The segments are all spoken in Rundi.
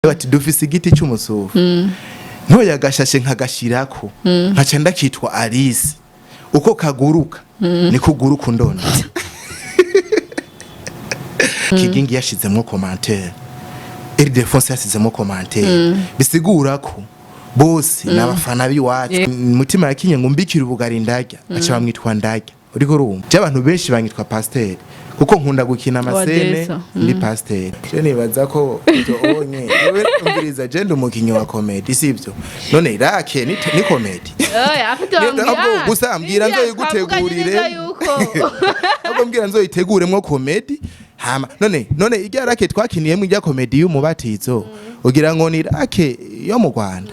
Bati dufise igiti cy'umusufu, ntoya agashashe nkagashirako, nkaca ndakitwa Alice. Uko kaguruka niko uguruka undonda. Kigingi yashizemwo commentaire, Ildefonse yashizemwo commentaire, bisigura ko bose n'abafana b'iwacu. Mutima yakinye ngo mbikire ubugari ndarya, aca bamwitwa ndarya. Uriko urumva je, abantu benshi banyitwa pasteur kuko nkunda gukina ama scènes. Wadesa. Ndi pasteur je, nibaza ko ivyo onye wewe umviriza, je ndi umukinyi wa comédie, sivyo? None irake ni comédie. Oya, afite wambwira. Ahubwo gusa mbwira nzoyigutegurire. Yuko Ahubwo mbwira nzoyiteguremwo comédie. Hama none irya rake twakiniyemwo, irya comédie y'umubatizo, ugira ngo ni rake yo mu Rwanda?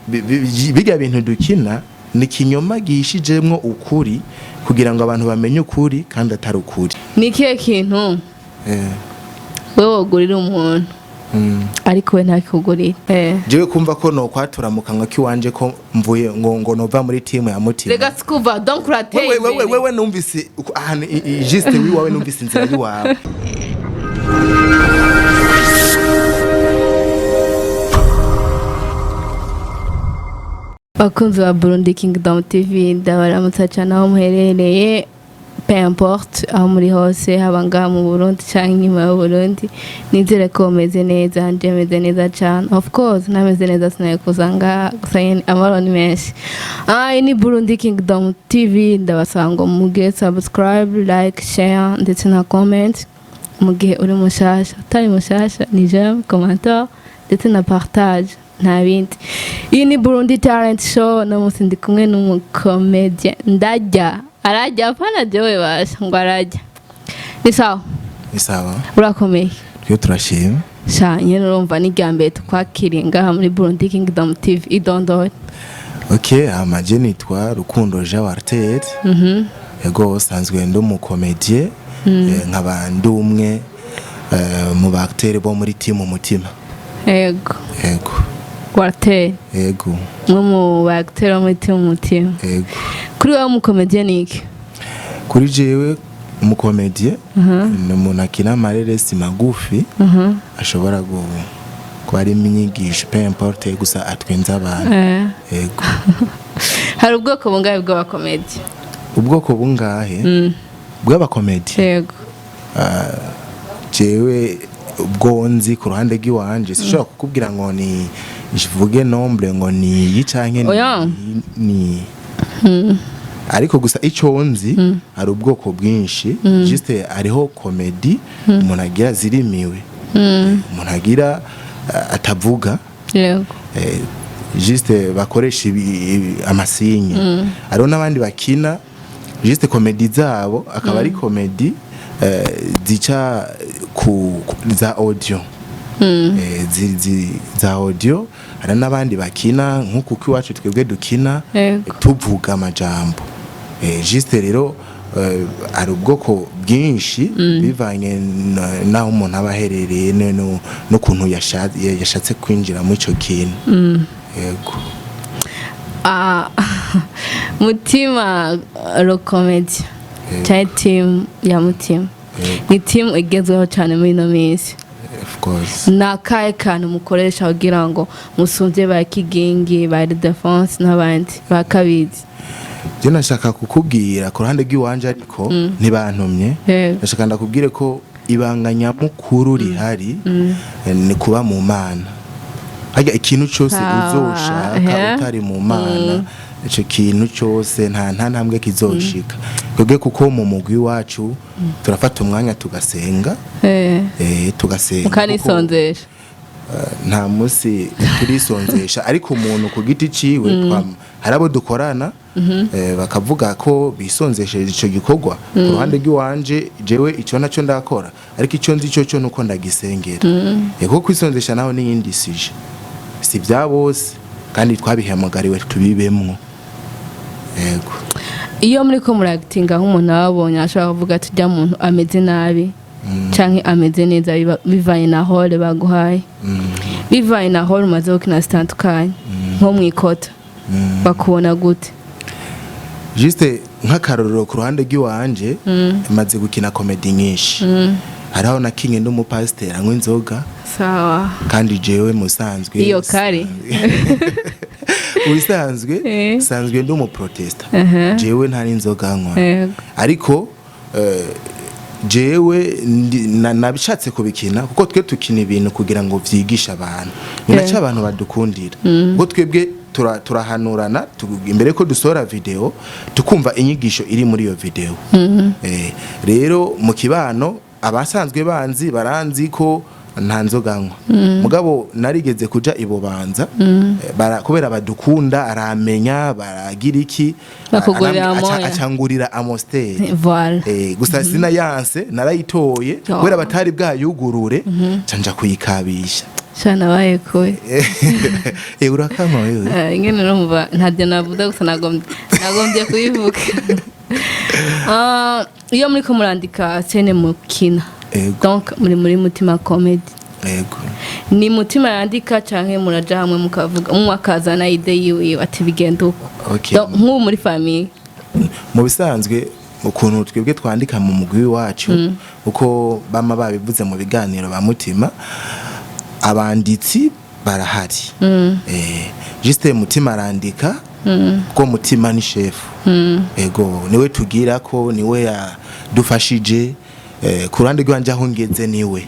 Birya bintu dukina ni kinyoma gihishijemwo ukuri kugira ngo abantu bamenye ukuri kandi atari ukuri. Ni ikihe kintu wewe wogurira umuntu ariko we ntakikugurire? Jewe kumva ko nokwatura mu kanwa kiwanje ko mvuye ngo nova muri timu ya Mutima. Rega sikuva, donc urateye Wewe wewe imbere. Wewe numvise ahantu juste wiwawe, numvise inzira yiwawe. Bakunzi ba Burundi Kingdom TV, ndabaramutsa cyane aho muherereye, peu importe aho muri hose, haba ngaha mu Burundi cyangwa inyuma y'u Burundi. Nizere ko meze neza, nje meze neza cyane. Of course ntameze neza sinari ngaha, gusa nyene amahoro ni menshi. Iyi ni Burundi Kingdom TV. Ndabasaba ngo mugire subscribe, like, share ndetse na comment mu gihe uri mushasha. Utari mushasha ni j'aime, commentaire ndetse na partage, nta bindi. Iyi ni Burundi Talent Show. No munsi ndi kumwe n'umu comédien ndarya, arajya apana jewe basha ngo arajya. Ni sawa? Ni sawa. Urakomeye? Twe turashima. Sha nyene urumva ni irya mbere tukwakiriye ngaha muri Burundi Kingdom TV. Idondore. Ok, amaje nitwa Rukundo Jean Walter. Ego, sanzwe ndi umu comédien, nkaba ndi umwe mu ba acteur bo muri team Umutima. Yego. Ego. Walter. Ego. Umwe mu ba acteur bo muri team Umutima. Ego. Kuri wowe umu comédien ni iki? Kuri jewe umu comédien ni umuntu akina amareresi magufi, ashobora kuba arimo inyigisho, peu importe, gusa atwenza abantu. Ego. Hari ubwoko bungahe bw'aba comédiens? Ubwoko bungahe bw'aba comédiens? Yego. Jewe ubwo nzi ku ruhande rw'iwanje sinshobora kukubwira ngo ni mvuge nombre ngo ni iyi canke ni Oya. ni, ariko gusa ico nzi hari ubwoko bwinshi. Juste hariho comédie umuntu agira zirimiwe, umuntu agira atavuga, Yego. Juste bakoresha ama signes. Hariho n'abandi bakina juste comédie zabo akaba ari comédie zica ku za audio, za audio. Hari n'abandi bakina nk'uku iwacu twebwe dukina tuvuga amajambo. Juste rero hari ubwoko bwinshi bivanye n'aho umuntu aba aherereye n'ukuntu yashatse kwinjira muri ico kintu. Yego. Ah, Mutima le comédien cyangwa team ya Mutima ni team igezweho cyane muri ino minsi. Of course. Ni akahe kantu mukoresha kugira ngo musumbye ba Kigingi, ba Defense n'abandi ba Kabizi? Je nashaka kukubwira ku ruhande rw'iwanje, ariko ntibantumye. Ndashaka ndakubwire ko ibanga nyamukuru rihari ni kuba mu Mana. Harya ikintu cyose uzoshaka utari mu Mana, ico kintu cyose nta ntambwe kizoshika. Twebwe kuko mu mugwi wacu turafata umwanya tugasenga. Tugasenga kuko, Mukanisonzesha? Nta munsi turisonzesha, ariko umuntu ku giti ciwe hari abo dukorana bakavuga ko bisonzesheje ico gikorwa. Ku ruhande rw'iwanje jewe ico naco ndakora, ariko ico nzi cyo cyo nuko ndagisengera. Kuko kwisonzesha naho ni iyindi sujet, si bya bose, kandi twabihamagariwe tubibemwo. Yego. Iyo muri ko muragitinga, nk'umuntu ababonye ashobora kuvuga ati ujya muntu ameze nabi canke ameze neza, bivanye na rôle baguhaye, bivanye na rôle umaze gukina zitandukanye, nko mu ikota bakubona gute? Juste nk'akarorero, ku ruhande rw'iwanje maze gukina comédie nyinshi. Hariho nakinye n'umupasiteri anywa inzoga. Kandi jewe musanzwe Iyo kare. Ubisanzwe sanzwe ndi umuprotesta. Jewe nta n'inzoga nywa. Ariko jewe nabishatse kubikina kuko twe tukina ibintu kugira ngo vyigishe abantu, ni naco abantu badukundira, kuko twebwe turahanurana imbere ko dusohora video, tukumva inyigisho iri muri iyo video. Rero mu kibano abasanzwe banzi baranzi ko nta nzoga nywa, mugabo narigeze kuja ibubanza, kubera badukunda, aramenya, baragira iki, Bakugurira amoya. Acangurira Amstel. Voilà. Gusa sinayanse, narayitoye kubera batari bwayugurure, canja kuyikabisha. Shana baye kure. Urakama wewe. Ingene urumva ntabyo navuze, gusa nagombye kubivuga. Ah, iyo muriko murandika scène mukina, donc muri Mutima Comedy, Ego. ni Mutima yandika canke muraja hamwe mukavuga, umwe akazana idée yiwe ati bigenda uko? Donc, nk'ubu muri famille. Mu bisanzwe ukuntu twebwe twandika mu mugwi wacu, uko bama babivuze mu biganiro ba Mutima, abanditsi barahari. Juste Mutima arandika kuko Mutima ni chef. Ego, niwe tugira ko niwe yadufashije, ku ruhande rwanje aho ngeze niwe.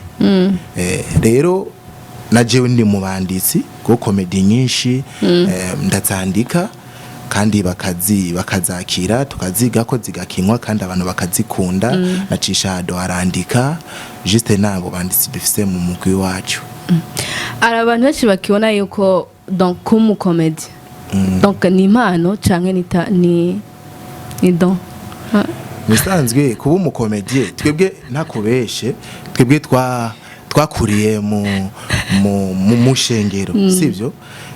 Rero na jewe ndi mu banditsi kuko comédie nyinshi ndazandika kandi bakazakira, tukaziga ko zigakinwa kandi abantu bakazikunda. Na Cishado arandika, juste nabo banditsi dufise mu mugwi wacu. Hari abantu benshi bakibona yuko donc kuba umucomédien donc ni impano canke ni don. Ah. Musanzwe kuba umucomédien, twebwe ntakubeshe, twebwe twakuriye mu shengero, sivyo?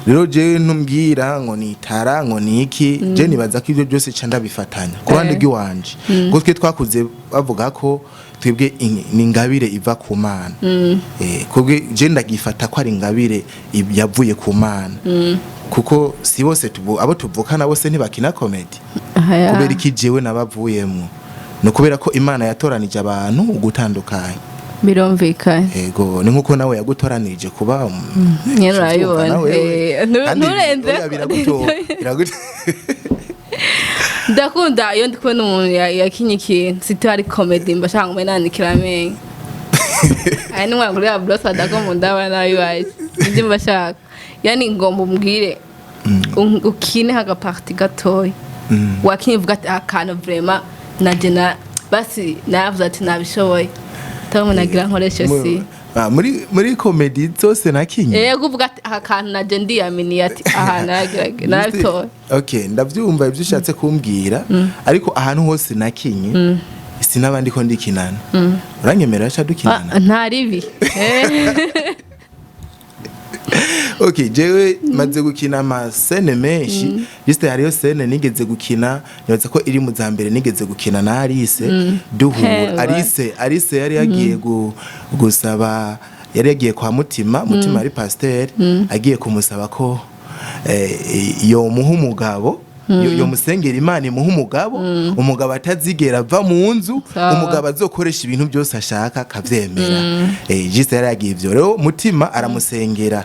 Rero jewe ntumbwira ngo nitara ngo niki, je nibaza ko ibyo byose ca ndabifatanya ku ruhande rw'iwanje, kuko twe twakuze bavuga ko twebwe ni ingabire iva ku Mana. Kubwe je ndagifata ko ari ingabire yavuye ku Mana, kuko si bose abo tuvukana bose ntibakina comédie. Aya. Kubera iki jewe nabavuyemwo? Ni ukubera ko Imana yatoranije abantu ugutandukanye. Birumvikanye. Ego, ni nkuko nawe yagutoranije kuba Nyene urabibona. nawe kandi Nturenze. Oya, Ndakunda iyo ndi kubona umuntu yakinye ikintu sito ari comédie, mba shaka ngo nandikira amenyo aya ni mwagurira brosse adako mu ndaba nabi baje nibyo mba shaka, yani ngomba umbwire ukine agapartie gatoya wakinye, uvuga ati akantu vraiment naje na basi navuze ati nabishoboye, tawe nagira nkoreshe si. Muri comédie zose nakinye? Yego, uvuga ati aka kantu naje ndiyaminiye ati aha naragerage narabitoye. Okay, ndavyumva ibyo ushatse kumbwira, ariko ahantu hose nakinye sinabandi ko ndikinana. Uranyemerera ca dukinana? Ah, nta ribi. Okay, jewe maze gukina amascènes menshi. Juste hariyo scène nigeze gukina, nibaza ko iri mu za mbere nigeze gukina na Alice duhura. Hewa. Alice yari yagiye gusaba, yari yagiye kwa Mutima. Mutima ari pasteur, agiye kumusaba ko yomuha umugabo, yomusengera Imana imuha umugabo, umugabo atazigera ava mu nzu, umugabo azokoresha ibintu byose ashaka akavyemera. Juste yari yagiye ivyo, rero Mutima aramusengera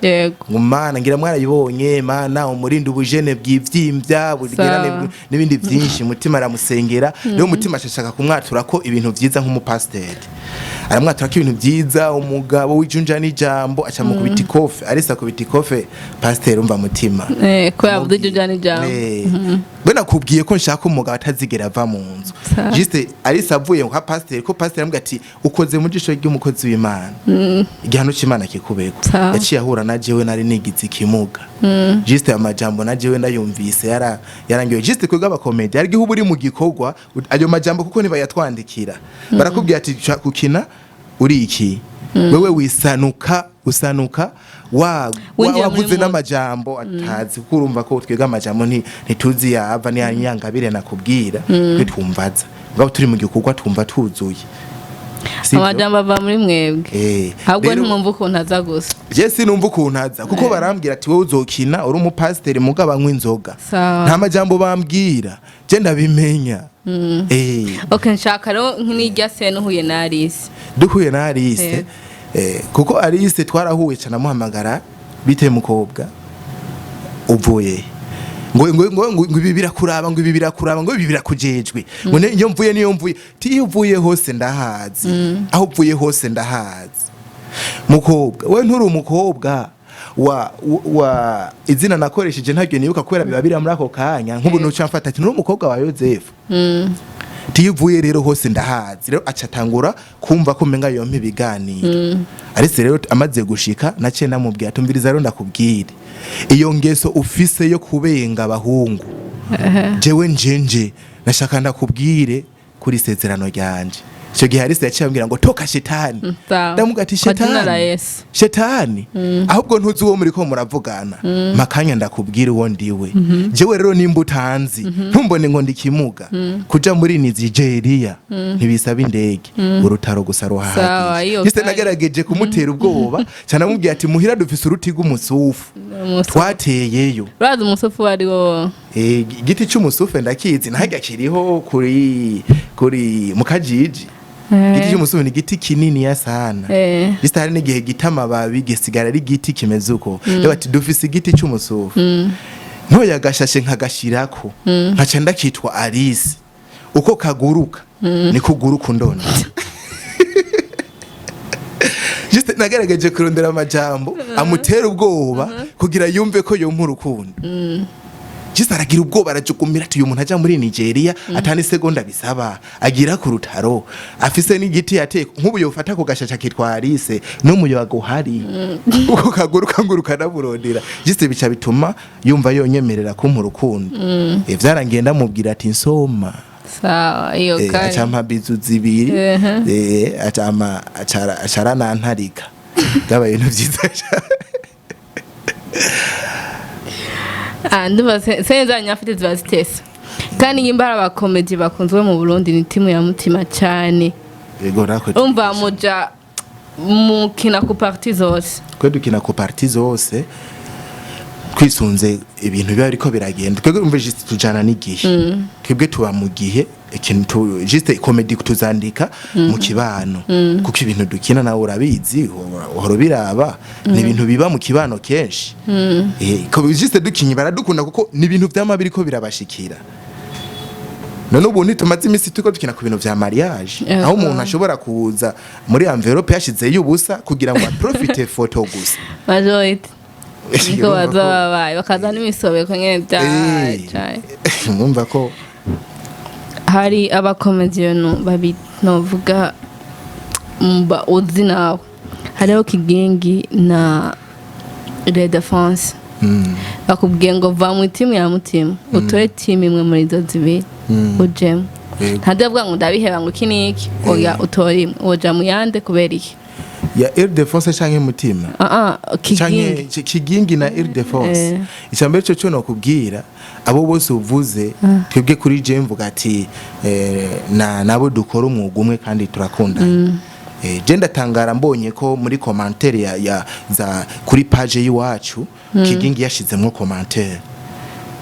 ngo Mana, ngira mwarayibonye, Mana umurinde ubujene bw'ivyimbya bugira n'ibindi byinshi. Mutima aramusengera. Rero Mutima ashaka kumwatura ko ibintu vyiza nk'umupasiteri, aramwatura ko ibintu byiza, umugabo w'ijunja n'ijambo, aca mukubita ikofe. Arisa akubita ikofe pasiteri, umva Mutima. Ko yavuze ijunja n'ijambo. Bwe nakubwiye ko nshaka umugabo atazigera ava mu nzu. Juste Arisa avuye kwa pasiteri, ko pasiteri aramubwira ati ukoze mu jisho ry'umukozi w'Imana, igihano c'Imana kikubeko. Yaciye ahura na jewe nari nigize ikimuga. Juste amajambo na jewe ndayumvise yarangiwe. Juste kwega abacomédien, hari igihe uba uri mu gikorwa, ayo majambo kuko ntibayatwandikira, barakubwira ati "Shaka gukina uri iki, wewe wisanuka usanuka wa Winjira muri wavuze mood. n'amajambo atazi," kuko urumva ko twebwe amajambo ntituzi yava ni yangabire nakubwira, twe twumvaza mugabo turi mu gikorwa twumva tuzuye. Sivyo? Amajambo ava muri mwebwe. Ahubwo ntimwumva ukuntu aza gusa. Je sinumva ukuntu aza, kuko barambwira ati wowe uzokina uri umupasiteri mugabo anywa inzoga. Nta majambo bambwira, je ndabimenya. Okay, nshaka rero nk'irya scène uhuye na Alice. Duhuye na Alice, kuko Alice twarahuye cyane, amuhamagara: "Bite mukobwa, uvuye?" Ngo ibi birakuraba, ngo ibi birakuraba, ngo ibi birakujejwe, ngo iyo mvuye niyo mvuye. Ti iyo uvuye hose ndahazi, aho uvuye hose ndahazi. Mukobwa we, nturi umukobwa wa izina nakoresheje ntabyo nibuka kubera biba biri muri ako kanya. Nk'ubu nuca mfata ati: "Nturi umukobwa wa Yozefu." Tiyo uvuye rero hose ndahazi. Rero aca atangura kumva ko umenga yompa ibiganiro. Ariko rero amaze gushika, naciye ndamubwira: "Tumviriza rero ndakubwire, iyo ngeso ufise yo kubenga abahungu, jewe njenje nashaka ndakubwire kuri isezerano ryanje." Icyo gihe Alice yaciye ambwira ngo: "Toka shetani." Sawa. Ndamubwira ati: Kwa jina la "Shetani, Yesu. shetani ahubwo ntuzi uwo muri ko muravugana. Makanya ndakubwira uwo ndiwe jewe. Rero nimba utanzi, ntumbone ngo ndikimuga. Kuja muri Nigeria ntibisaba indege, urutaro gusa Sawa, ruhahagije." iyo Jise kanya. nagerageje kumutera ubwoba cyane, amubwira ati: "Muhira dufise uruti rw'umusufu Umusufu. twateyeyo." Urazi umusufu wari wo? Igiti cy'umusufe ndakizi, ntajya kiriho kuri mu Kajiji. Igiti cy'umusufe ni igiti kinini ya sana. Gisa hari n'igihe gita amababi, gisigara ari igiti kimeze uko. Rero ati: "Dufise igiti cy'umusufu, ntoya agashashe nkagashirako, nkaca ndakitwa Alice. Uko kaguruka niko uguruka undona." Juste nagerageje kurondera amajambo amutera ubwoba kugira yumve ko yompa urukundo. Juste aragira ubwoba, arajugumira ati: "Uyu muntu aja muri Nigeria atani segonda bisaba, agira ku rutaro, afise n'igiti yateye, nk'ubu yofata ku gashasha kitwa Alice n'umuyaga uhari, uko kaguruka nguruka naburondera." Juste bica bituma yumva yonyemerera kumpa urukundo. Vyarangiye ndamubwira ati: "Nsoma." Sawa, iyo kanya. Acampa bisous zibiri. Acampa acaranantarika. Byabaye ibintu vyiza cane. Ah, ndumva scène zanyu afite ziba zitese, kandi nimba hari abakomedi bakunzwe mu Burundi, ni timu ya Mutima cyane. Yego, natwe. Umva, muja mukina ku parties zose. Twe dukina ku parties zose twisunze ibintu biba biriko biragenda. Twebwe umva, juste tujana n'igihe. Twebwe tuba mu gihe. Ikintu juste comedy tuzandika mu kibano, kuko ibintu dukina nawe urabizi, uhora ubiraba, ni ibintu biba mu kibano kenshi. Ko juste dukinye baradukunda kuko ni ibintu vyama biriko birabashikira. None ubu ntitumaze iminsi turiko dukina ku bintu vya mariage, aho umuntu ashobora kuza muri envelope yashizeyo ubusa kugira ngo aprofite photo gusa? Majorité niko Urumva baza babaye, bakaza n'imisobeko nyene bya cyane. Mwumva ko Hari abakomediyoni babiri novuga mba uzi nawe, hariho Kigingi na Redefense. Bakubwiye ngo va mu timu ya Mutima, utore timu imwe muri izo zibiri ujemo. Ntadavuga ngo ndabiheba, ngo iki n'iki, oya, utore imwe uja mu yande. Kubera iki? Ya Ildefonse canke Mutima? Ah ah, Kigingi. Canke Kigingi na Ildefonse? Icambere cyo nokubwira, abo bose uvuze, twebwe kuri je mvuga ati na nabo dukora umwuga umwe kandi turakundana. Je ndatangara mbonye ko muri commentaire ya za kuri page y'iwacu, Kigingi yashizemwo commentaire,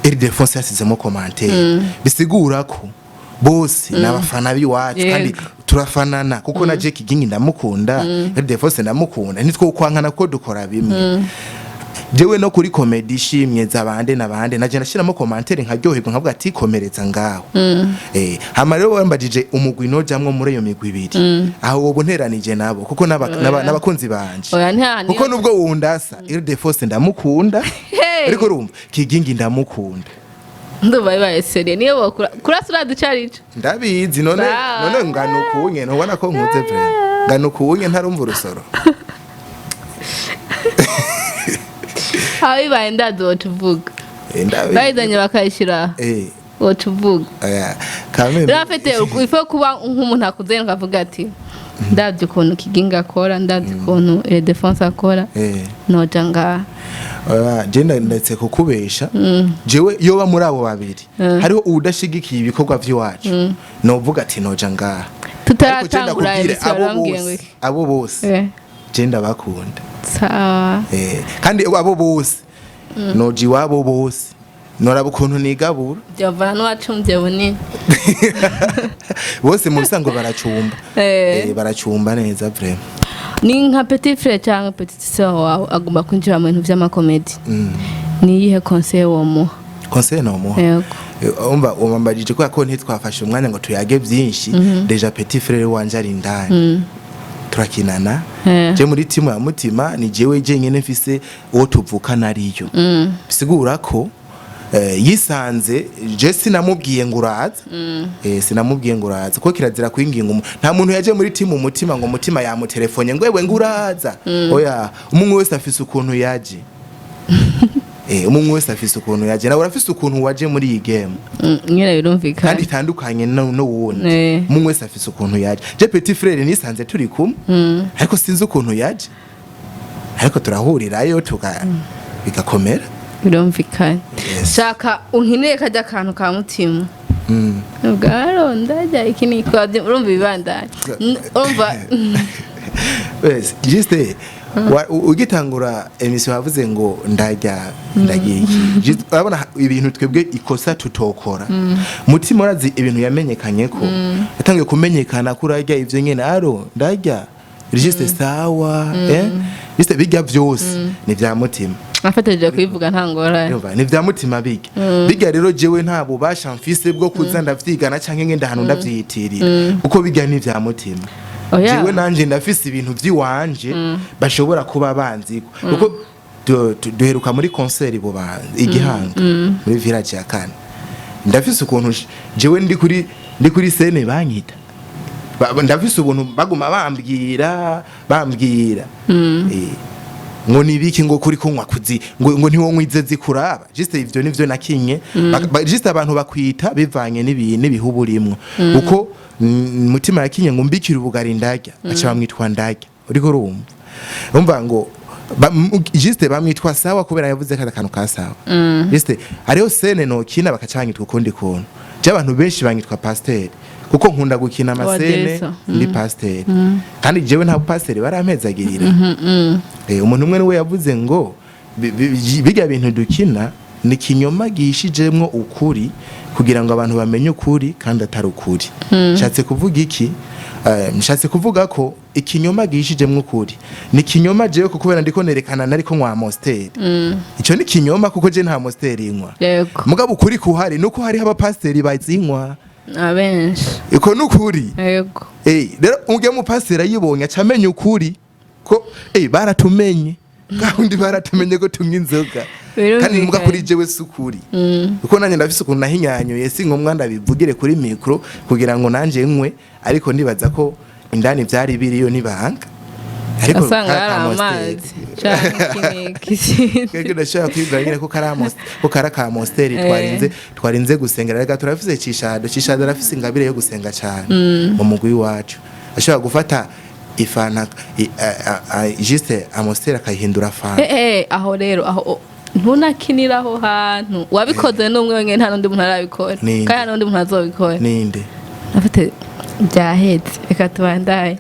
Ildefonse yashizemwo commentaire, bisigura ko bose n'abafana b'iwacu kandi turafanana, kuko na je Kigingi ndamukunda, Ildefonse ndamukunda, nitwo kwankana ko dukora bimwe. Jewe no kuri comedy ishimye zabande nabande naje ndashiramo commentaire, nkaryoherwa, nkavuga ati: "Komereza ngaho." Hama rero wambajije umugwi nojamwo muri iyo migwi ibiri, aho wowe nteranije nabo, kuko n'abakunzi banje. Oya, nta Kuko nubwo wundasa, Ildefonse ndamukunda. Hey! Ariko urumva, Kigingi ndamukunda. Ndumva bibaye sérieux, niyo bokura kurasa urazi ico arico. Ndabizi none. Sawa. None ngana ukunye, ntubona ko nkuze? Vraiment ngana ukunye, ntarumva urusoro. Aho bibaye ndazi woca uvuga. Ndabizi. Bayizanye bakayishira, woca uvuga. Oya, kameme. Rero afite ifo kuba nk'umuntu akuze, ukavuga ati: "Ndabye ukuntu Kiginga akora, ndabye ukuntu Ildefonse akora, noja ngaha." Oya, je ndetse kukubesha, jewe yoba muri abo babiri hariho uwudashigikiye ibikorwa vy'iwacu, novuga ati: "Noja ngaha." Ariko je Tutaratangura ndakubwire, émission, abo arambwiye ngo bose, iki? abo bose, je ndabakunda. Sawa. Kandi abo bose noja iwabo bose. Noraba ukuntu nigabura. Byavana n'uwacumbye bunini. Bose mu bisango baracumba. Baracumba neza vraiment. Ni nka petit frère cyangwa petite sœur wawe agomba kwinjira mu bintu by'amakomedi, ni iyihe conseil womuha? Conseil nomuha? Yego. Umva, umambajije kubera ko ntitwafashe umwanya ngo tuyage byinshi. Déjà petit frère wanje ari indani, turakinana. Je muri timu ya Mutima ni jewe jenyine mfise uwo tuvukana ariyo. Bisigura ko yisanze. Je sinamubwiye ngo uraza, sinamubwiye ngo uraza, ko kirazira kwinginga nta muntu yaje muri timu Umutima ngo Mutima yamutelefone ngo ewe ngo uraza. Oya, umuntu wese afise ukuntu yaje. Umuntu wese afise ukuntu yaje. Nawe urafise ukuntu waje muri iyi game. Nyine birumvikana. Kandi itandukanye n'uwundi. Umuntu wese afise ukuntu yaje. Je petit frère nisanze turi kumwe, ariko sinzi ukuntu yaje, ariko turahurirayo tuka bigakomera. Birumvikana. Yes. Shaka unkinire kajya akantu ka Mutima. Ubwaro ndajya iki ni urumva ibibandanya, urumva. Wese juste ugitangura émission wavuze ngo ndarya, ndagiye iki. Urabona ibintu twebwe ikosa tutokora. Mutima urazi ibintu yamenyekanye ko yatangiye kumenyekana ko urarya ivyo nyene aro ndarya juste sawa, juste bijya vyose ni vya Mutima. Afatanyije kubivuga nta ngorane. Urumva, ni vya Mutima bijya bijya. Rero jewe nta bubasha mfise bwo kuza ndavyigana canke ngenda ahantu ndavyiyitirira, kuko bijya ni vya Mutima. Oya. Jewe nanje ndafise ibintu vy'iwanje bashobora kuba banziko, kuko duheruka muri concert bubanza igihanga muri village ya kane. Ndafise ukuntu jewe ndi kuri scène banyita. Ndafise ubuntu baguma bambwira ngo nibiki, ngo kuri kunywa kuzi, ngo ntiwonywa ize zikuraba. Juste ivyo nivyo nakinye. Juste abantu bakwita bivanye n'ibihubu urimwo, uko Mutima yakinye ngo mbikire ubugari ndarya, baca bamwitwa ndarya. Uriko urumva ngo juste bamwitwa sawa kubera yavuze kada kantu ka sawa. Juste hariho scène nokina bakaca banyitwa ukundi kuntu. Je abantu benshi banyitwa pasteur kuko nkunda gukina ama scènes. Wadesa. Ndi pasteur, kandi jewe nta pasteur barampezagirira. Umuntu umwe niwe yavuze ngo bijya bintu dukina ni kinyoma gihishijemwo ukuri kugira ngo abantu bamenye ukuri kandi atari ukuri. Nshatse kuvuga iki? Nshatse kuvuga ko ikinyoma gihishijemwo ukuri ni kinyoma. Jewe kuko kubera ndiko nerekana nariko nywa Amstel, ico ni kinyoma kuko je nta Amstel inywa. Mugabo ukuri kuhari nuko hariho abapasiteri bazinywa. Abenshi. Iko nukuri. Rero ujya mu pasiteri ayibonye aca amenya ukuri ko baratumenye kandi baratumenye ko tunywa inzoga. Kandi muga kuri jewe si ukuri, kuko nanjye ndafise ukuntu nahinyanyuye. Si ngombwa ndabivugire kuri micro kugira ngo nanje nkwe, ariko ndibaza ko indani vyari biriyo nibanga, ariko asanga kari hari ka Amstel. Amazi canke iki n'iki. Keke ndashobora kwibwira nyine ko kari ko kari ka Amstel. Twarinze gusengera. Reka turafise Cishado. Cishado arafise ingabire yo gusenga cyane mu mugwi wacu. Ashobora gufata ifanta juste Amstel akayihindura fanta. Aho rero aho ntunakinira aho hantu wabikoze n'umwe wenyine, nta n'undi muntu arabikora. Ninde? Kandi nta n'undi muntu azobikora. Ninde? Afite byahetse, reka tubandaye.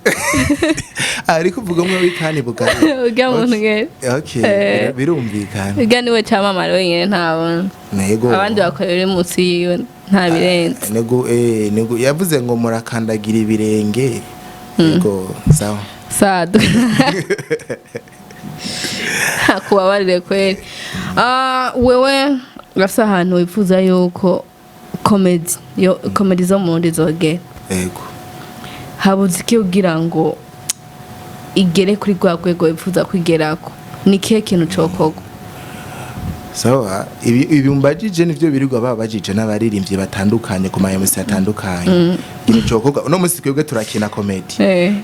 Ariko uvuga umwe w'ikani bugari. Urya muntu nyene. Okay, birumvikana. Urya niwe camamare wenyine, ntabona. Nego. Abandi bakora ibiri munsi yiwe, nta birenze. Nego yavuze ngo murakandagira ibirenge. Ego, sawa. Sadu kubabarire kweri. Wewe urafise ahantu wifuza yuko comedy yo comedy zo mu Burundi zogera? Ego. Habuze iki kugira ngo igere kuri rwa rwego wifuza kwigerako? Ni ikihe kintu cokorwa? Sawa, ibi mbajije nivyo birirwa babajije n'abaririmbyi batandukanye ku ma MC atandukanye. Ikintu cokorwa uno musi, twebwe turakina comedy,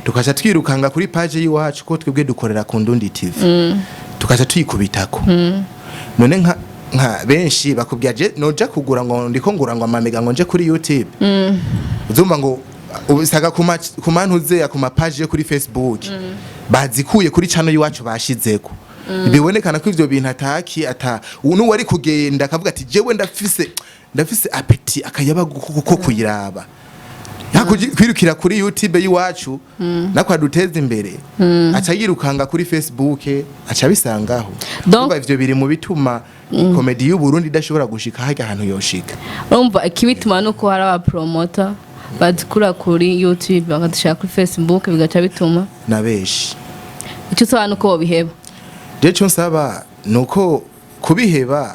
tukaca twirukanga kuri page y'iwacu, ko twebwe dukorera ku Ndundi TV, tukaca tuyikubitako. None nka benshi bakubwira je noja kugura ngo ndiko ngura ngo amamega ngo nje kuri YouTube, uzumva ngo usaga ku mantuze ku ma page yo kuri Facebook bazikuye kuri channel y'iwacu bashizeko. Bibonekana ko ivyo bintu ataki ata n'uwari kugenda akavuga ati jewe ndafise appétit akayaba ko kuyiraba, kwirukira kuri YouTube y'iwacu nako aduteza imbere, aca yirukanga kuri Facebook aca bisangaho. Urumva ivyo biri mu bituma Comédie y'u Burundi idashobora gushika harya ahantu yoshika. Urumva ikibituma nuko hari abapromota bazikura kuri YouTube bakazishira kuri Facebook, bigaca bituma Na benshi. Icyo usaba nuko bobiheba? Je cyo nsaba nuko kubiheba,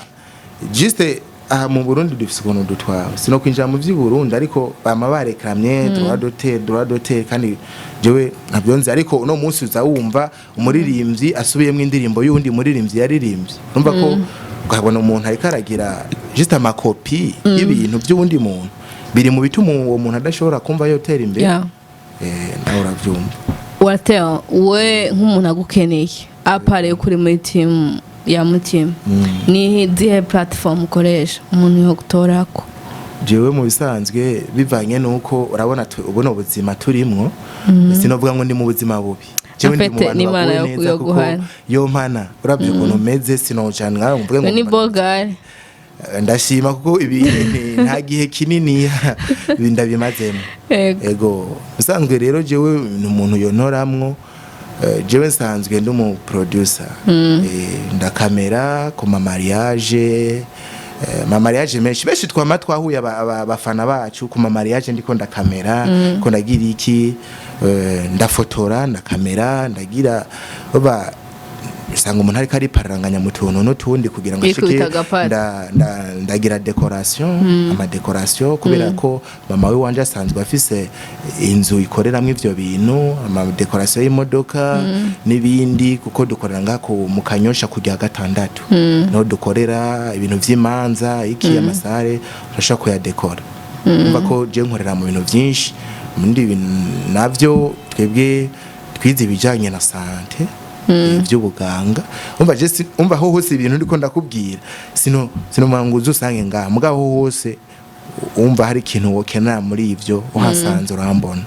juste aha mu Burundi dufise ukuntu dutwawe. Sino kwinjira mu vy'i Burundi, ariko bama bareklamye droit d'auteur, droit d'auteur, kandi jewe ntabyo nzi. Ariko uno munsi uza wumva umuririmbyi asubiyemwo indirimbo y'uwundi muririmbyi yaririmbye, urumva ko ukabona umuntu ariko aragira juste ama copies y'ibintu by'uwundi muntu, biri mu bituma uwo muntu adashobora kumva yotera imbere. Nawe uravyumva. Walter, we nk'umuntu agukeneye, à part kuri muri team ya Mutima, ni zihe platform ukoresha umuntu yo gutorako? Jewe mu bisanzwe, bivanye nuko urabona ubuno buzima turimwo, sinovuga ngo ndi mu buzima bubi. Jewe ndi mu Afete bantu n'Imana baguwe yo neza yo kuko guhana. yo mpana uravye ukuntu meze, sinojana ngaho mvuge ngo ni bogare. Ndashima kuko ibi nta gihe kinini ibi ndabimazemo. Ego, bisanzwe rero jewe ni umuntu yontoramwo. Jewe nsanzwe ndi umu producer. Ndakamera ku ma mariage, ma mariage menshi benshi twama twahuye abafana bacu ku ma mariage, ndiko ndakamera ko ndagira iki, ndafotora, ndakamera, ndagira baba usanga umuntu ariko aripararanganya mu tuntu n'utundi kugira ngo Yikubita ashike. agapata. Ndagira décoration, ama décoration, kubera ko mama we wanje asanzwe afise inzu ikoreramwo ivyo bintu, ama décoration y'imodoka n'ibindi, kuko dukorera ngaha mu Kanyosha kujya gatandatu, niho dukorera ibintu vy'imanza, iki, ama salles urashobora kuyadekora. Umva ko je nkorera mu bintu vyinshi. Muri bintu navyo twebwe twize ibijanye na santé, iby'ubuganga. Umva je umva aho hose ibintu ndiko ndakubwira, sino manguza usange ngaha, mugabo aho hose umva hari ikintu wokenera muri ivyo, uhasanze urambona.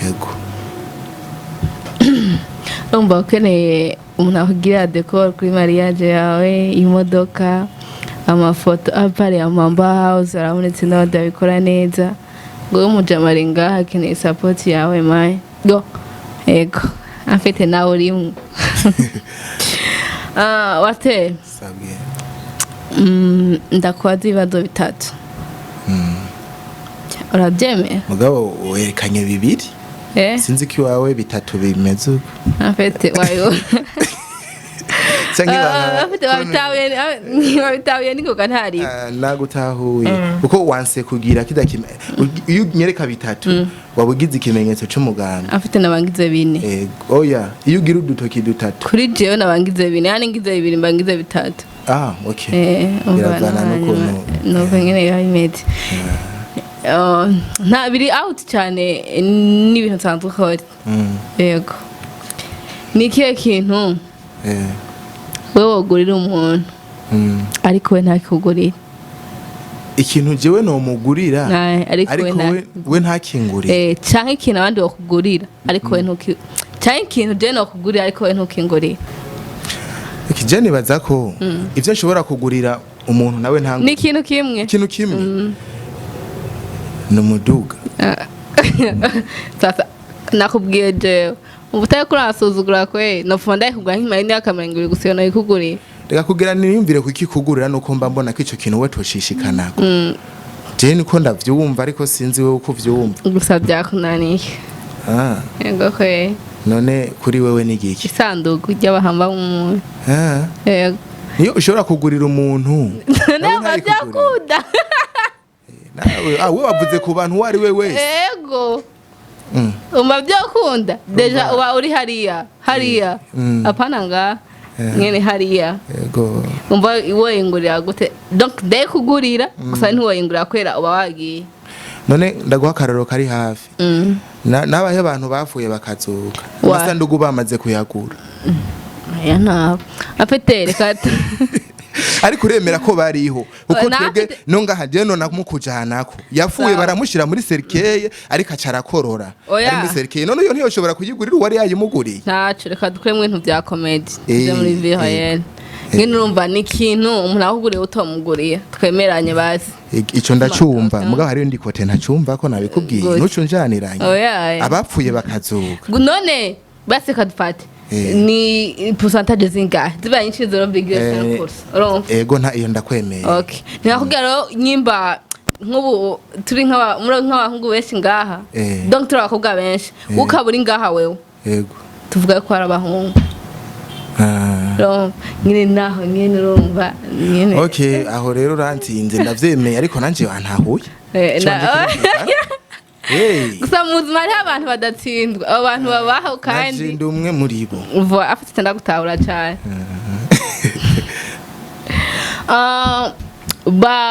Yego. Urumva ukeneye umuntu akugirira décor kuri mariage yawe, imodoka, amafoto, à part ya Mamba House arabonetse n'abandi babikora neza. Ngo we mujama ari ngaha akeneye support yawe maye go. Yego, afite nawe urimwo. Ah, wate. Sabwe. Ndakubaza ibibazo bitatu, urabyemera? Mugabo werekanye bibiri. Sinzi ko iwawe bitatu bimeze uko. Afite wayo. Canke Afite wabitahuye ningoga ntari. Ah, nagutahuye kuko wanse kugira kida iyo unyereka bitatu waba ugize ikimenyetso c'umuganda. Afite nabangize bine. Oya, iyo ugira udutoki dutatu. Kuri jewe nabangize bine, yani ngize bibiri mbangize bitatu. Ah, okay. Umva. Biravana n'ukuntu Nuko nyene biba bimeze. Oh, nta biri out cyane n'ibintu nsanzwe ukora. Yego, ni ikihe kintu wewe wogurira umuntu ariko we ntakikugurira? Ikintu jewe nomugurira Nae, ariko we ariko we ntakingurire? Canke ikintu abandi bakugurira ariko we ntuki, canke ikintu je nokugurira ariko we ntukingurire. Ikije nibaza ko ivyo nshobora kugurira umuntu nawe Ni ntangurire. ikintu kimwe. Ikintu kimwe ni umuduga. Sasa nakubwiye jewe ubu utari kurasuzugura kwe nopfuma ndayikugura nk'imara imyaka 20 gusa iyo nayikuguriye. Reka kugira niyumvire kukikugurira nuko mba mbona ko ico kintu we toshishikanako. Je niko ndavyumva, ariko sinzi wewe uko uvyumva. Gusa byakunaniye. Ah. Yego kwe. None kuri wewe ni giki? Isanduku ry'abahamba mu Ah. Yego. Niyo ushobora kugurira umuntu nawe Ntabwo ntayikugurire. byakunda. Nawe, ah, we wavuze ku bantu uwo ari we wese. Yego. Umva byakunda déjà uba uri hariya hariya. Apana nga mwene hariya. Yego. Umva, woyingurira gute? Donc ndayikugurira gusa ntiwoyingurira kubera uba wagiye. None ndaguha akarorero kari hafi. Nabahe abantu bapfuye bakazuka amasanduku bamaze kuyagura? Aya ntabwo afite, reka Ariko uremera ko bariho kuko twebwe no ngaha je no namukujanako yapfuye Sawa. baramushira muri cercueil, ariko aca arakorora. Oya. Ari muri cercueil. None iyo ntiyoshobora kuyigurira uwari yayimuguriye? Ntaco, reka dukuremo ibintu bya comédie tujye muri vie réelle nyine. Urumva ni ikintu umuntu akuguriye utomuguriye, twemeranye basi. Ico ndacumva, mugabo hariyo ndi côté ntacumva ko nabikubwiye. Gute? Ntuco njaniranye. Oya. Abapfuye bakazuka. None basi kadufate. Ni pourcentage zingahe? Zibaye nyinshi, 0,5%, urumva? Ego, nta iyo ndakwemeye. Okay, ntibakubwira rero nyimba nk'ubu turi muri nk'abahungu benshi ngaha, donc turi abakobwa benshi, ukaba uri ngaha wewe, tuvuga ko ari abahungu. Urumva nyine, naho nyine, urumva nyine. Okay, aho rero urantsinze, ndavyemeye, ariko nanje wantahuye. Ico wanje kirumvikana. Hey, Gusa mu buzima hariho abantu badatsindwa, abo bantu babaho nanje kandi ndi umwe muri bo. Uva afite, ndagutahura cyane. Ah,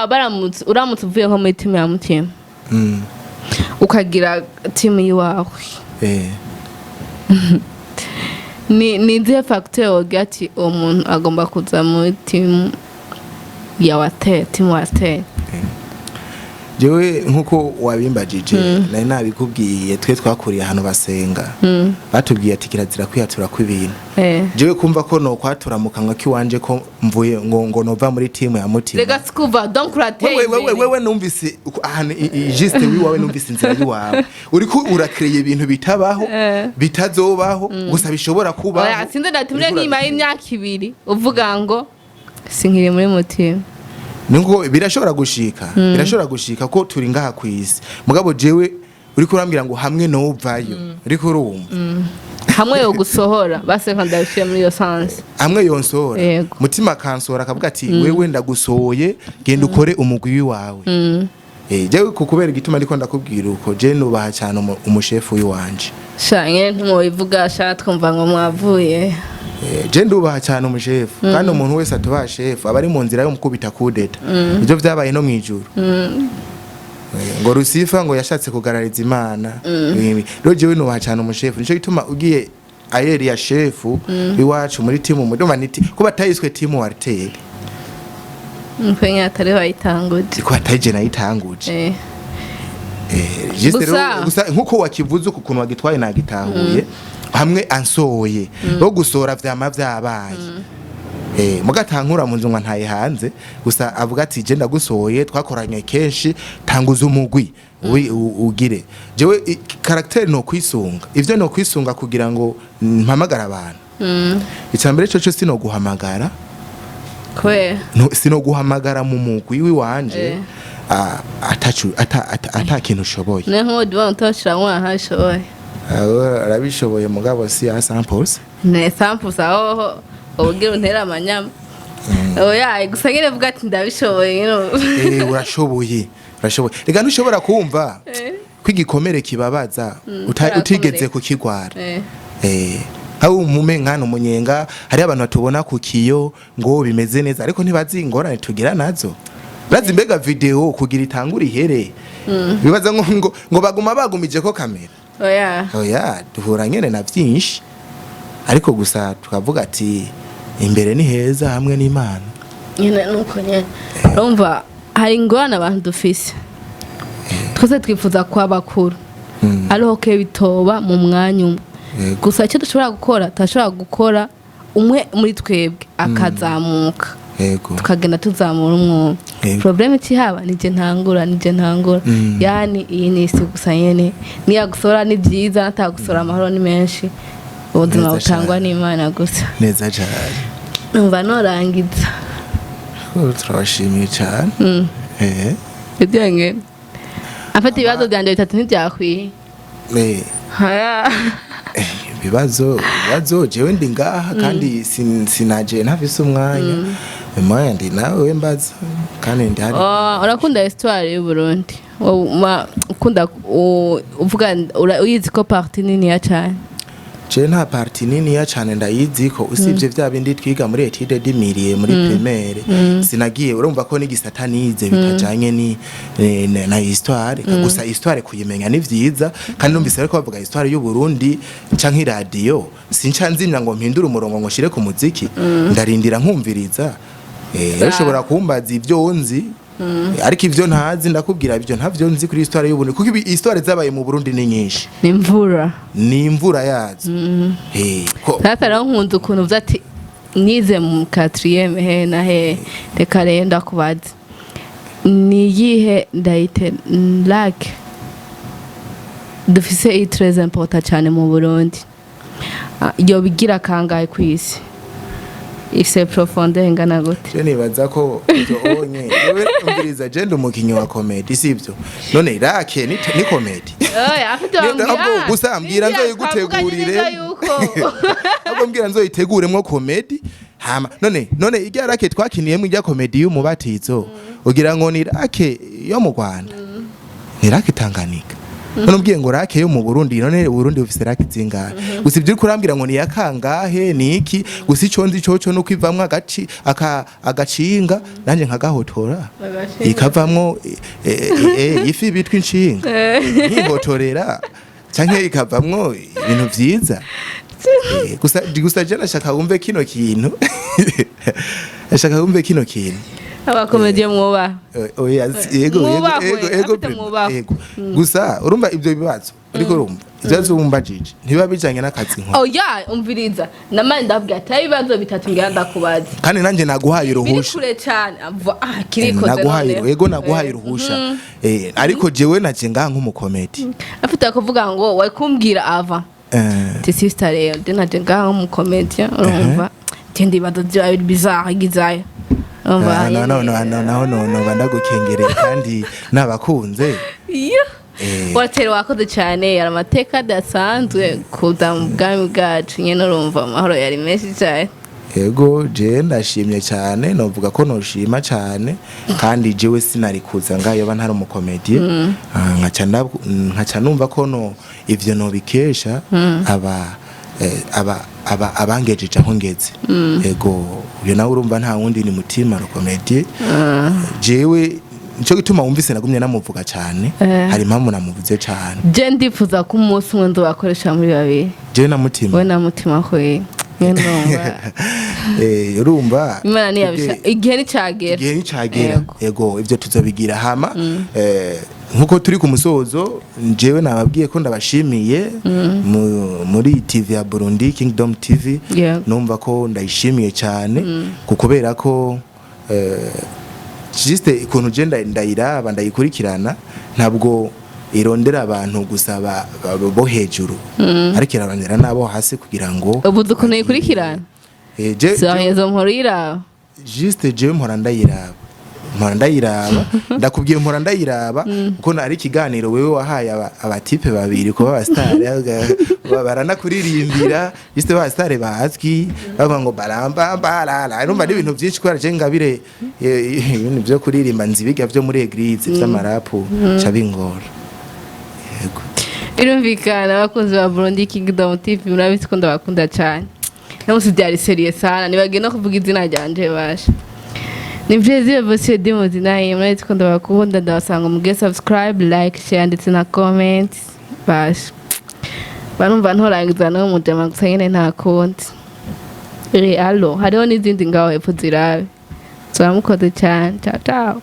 baramutse uramutse uvuye nko muri timu ya Mutima, ukagira timu y'iwawe, ni izihe facteur wogira ati uwo muntu agomba kuza muri timu ya Water, timu Water? Jewe nkuko wabimbajije, nari nabikubwiye, twe twakuriye ahantu basenga, batubwiye ati kirazira kwiyatura kw'ibintu. Jewe kumva ko nokwatura mu kanwa k'iwanje ko mvuye ngo nova muri timu ya Mutima. Rega sikuva, donc urateye Wewe, wewe, imbere. Wewe numvise ahantu juste wiwawe, numvise inzira yiwawe, uriko urakreye ibintu bitabaho, bitazobaho, gusa bishobora kubaho. Oya, sinzi, ndatumire Uriko nk'inyuma y'imyaka 2 uvuga ngo sinkiri muri Mutima. Niko birashobora gushika, birashobora gushika ko turi ngaha kwisi, mugabo jewe uriko urambwira ngo hamwe novayo, uriko urumva? Hamwe yo gusohora baseka, ndabishyira muri iyo sens. Hamwe yonsohora, Mutima akansora akavuga ati wewe ndagusohoye, genda ukore umugwi wawe. Jewe kubera igituma ndiko ndakubwira uko, je nubaha cyane umushefu w'iwanje. Sha nyine ntimubivuga sha, twumva ngo mwavuye. Je ndubaha cyane umushefu, kandi umuntu wese atubaha shefu aba ari mu nzira yo mukubita kudeta. Ibyo vyabaye no mwijuru. Ngo Lucifer ngo yashatse kugarariza Imana. Rero jewe nubaha cyane umushefu, nico gituma ugiye ayeri ya shefu iwacu muri timu muduma niti ko batayiswe timu Walter. Mpenye atari wayitanguje. Ko batayije nayitanguje. Juste rero gusa nkuko wakivuze uku kuntu wagitwaye nagitahuye, hamwe ansoye bo gusohora vyama vyabaye. Mugatankura mu nzu ngo ntaye hanze, gusa avuga ati je ndagusohoye, twakoranye kenshi, tanguza umugwi ugire. Jewe caractère no kwisunga, ivyo no kwisunga kugira ngo mpamagara abantu. Icambere cyo sino guhamagara. Kubera? No, sino guhamagara mu mugwi wiwanje atacu ata kintu ushoboye. Ne nk'ubu utoshira ahashoboye. Arabishoboye, mugabo si ya samples. Ne samples aho ubwira untera amanyama, oya, gusa nyine vuga ati ndabishoboye nyine. Urashoboye, urashoboye. Reka ntushobora kumva ko igikomere kibabaza utigeze kukigwara. Aho umume nkana umunyenga, hari abantu batubona ku kiyo ngo bimeze neza, ariko ntibazi ingorane tugira nazo. Bazi mbega video kugira itangure ihere, bibaza ngo baguma bagumije ko kamera. Oya. Oya, duhura nyene na vyinshi, ariko gusa tukavuga ati imbere ni heza hamwe n'Imana. Nyine nuko nyine, urumva hari ingorane abantu dufise, twese twifuza kuba bakuru, ariho ke bitoba mu mwanya umwe. Gusa icyo dushobora gukora, turashobora gukora umwe muri twebwe akazamuka, tukagenda tuzamura umwumwe. Problème ikihaba nije ntangura, nije ntangura. Yani iyi ni isi gusa nyene, niyagusora ni byiza, natagusora amahoro ni menshi, ubuzima Neza butangwa cane. n'Imana gusa. Neza cyane. Numva norangiza. Oh, turabashimiye cyane. Ibyo nyene afite ibibazo byanjye bitatu ntibyakwiye. Haya. Ibibazo jewe ndi ngaha kandi sinaje ntafise umwanya, umwanya ndi nawe mbaza kandi ndi hari. Oh, urakunda histoire y'u Burundi? Ukunda uvuga uyizi ko partie niniya cyane? Je nta partie niniya cane ndayizi ko usibye vya bindi twiga muri étude de milieu muri primaire. Sinagiye, urumva ko n'igisata nize bitajanye ni na histoire. Gusa histoire kuyimenya ni vyiza, kandi numvise ariko bavuga histoire y'u Burundi canke radio, sinca nzimya ngo mpindure umurongo ngo shire ku muziki, ndarindira nkumviriza. Ushobora kumbaza ibyo nzi, ariko ivyo ntazi ndakubwira ibyo ntavyo nzi kuri histoire y'u Burundi, kuko histoire zabaye mu Burundi ni nyinshi. Ni imvura. Ni imvura yazo. Sasa rero nkunda ukuntu uvuze ati nize mu quatrième he na he. Reka rero ndakubaza, ni iyihe ndayite lac dufise iyi très important cyane mu Burundi? Yobigira kangahe ku isi? Ifise profondeur ingana gute? Je nibaza ko ivyo onye, wewe umviriza, je ndi umukinyi wa comédie, sivyo? None lac ni comédie? Oya, afite wambwira. Ahubwo gusa mbwira nzoyigutegurire. Yuko Ahubwo mbwira nzoyiteguremwo comédie. Hama none irya lac twakiniyemwo, irya comédie y'umubatizo, ugira ngo ni lac yo mu Rwanda? Ni lac Tanganyika. None umbwiye ngo lac yo mu Burundi, none Burundi bufise lac zingahe? Gusa ibyo uriko urambwira ngo ni yakangahe, ni iki? Gusa ico nzi coco nuko ivamwo agaci aka agacinga, nanje nkagahotora, ikavamwo ifi bitwa inshinga, nkihotorera, canke ikavamwo ibintu vyiza. Gusa je nashaka wumve kino kintu, nashaka wumve kino kintu. Aba comédiens mwubaha. Oya, yego, yego. Mwubahwe, Yego, afite mwubahwe. Yego. Gusa urumva ibyo bibazo uriko urumva, ibibazo wumbajije ntibiba bijanye n'akazi nkora. Oya, umviriza, namani ndabwira ati ibibazo bitatu ngira ndakubaza. Kandi nanjye naguhaye Biri uruhusha. kure cyane. Ah, kirikoze. Naguhaye Noneho. yego, naguhaye uruhusha. Ariko jewe naje ngaha nk'umu comédien. Afite kuvuga ngo wari kumbwira ava ti sister rero je naje ngaha nk'umu comédien, urumva je ndibaza bya biri bizarre gizayo, urumva? Ah, no, no, no, no, naho no no ndagukengereye kandi nabakunze. Iyo watera wakoze cyane, yari amateka adasanzwe kuza mu bwami bwacu nyine, urumva amahoro yari menshi cyane. Yego, je ndashimye cyane, novuga ko noshima cyane, kandi jewe sinari kuza ngayo ba ntari umu comédien. Ah, nkaca numva ko no ivyo nobikesha aba aba abangejeje aho ngeze. Yego, uyo nawe urumva nta wundi, ni Mutima le comédien. Jewe nico gituma wumvise nagumye namuvuga cyane. Hari impamvu namuvuze cyane. Je ndifuza ko umunsi umwe nzobakoresha muri babiri. Jewe na Mutima? We na Mutima kwe nyine, urumva. Urumva Imana ntiyabisha, igihe nicagera. Igihe nicagera. Yego. Yego, ivyo tuzobigira. Hama nkuko turi ku musozo, njyewe nababwiye ko ndabashimiye muri TV ya Burundi Kingdom TV. Numva ko ndayishimiye cyane kubera ko juste ukuntu je ndayiraba, ndayikurikirana, ntabwo irondera abantu gusa bo hejuru, ariko irarondera n'abo hasi kugira ngo Ubuze ukuntu yikurikirana. Je Izo nkuru yiraba. Juste jewe mpora ndayiraba, mpora ndayiraba, ndakubwiye, mpora ndayiraba, kuko ari ikiganiro wewe wahaye aba types babiri kuba aba stars, baranakuririmbira, juste ba stars bazwi bavuga ngo baramba barara. Urumva n'ibintu byinshi, kubera je ngabire ibintu byo kuririmba nzibiga byo muri église vy'amarapu ca bingora. Yego. Birumvikana, abakunzi ba Burundi Kingdom TV, murabizi ko ndabakunda cyane. Namusi byari sérieux sana, nibagiye no kuvuga izina ryanje. Basha ni plaisir monsieur Dimuzi naye, murabizi ko ndabakunda. Ndabasanga muge subscribe, like, share ndetse na comment. Basha barumva ntorangiza no mujama gusa nyene nta kundi. Allo, hariho n'izindi ngaho hepfo zirabe. Turamukoze cyane. Ciao ciao.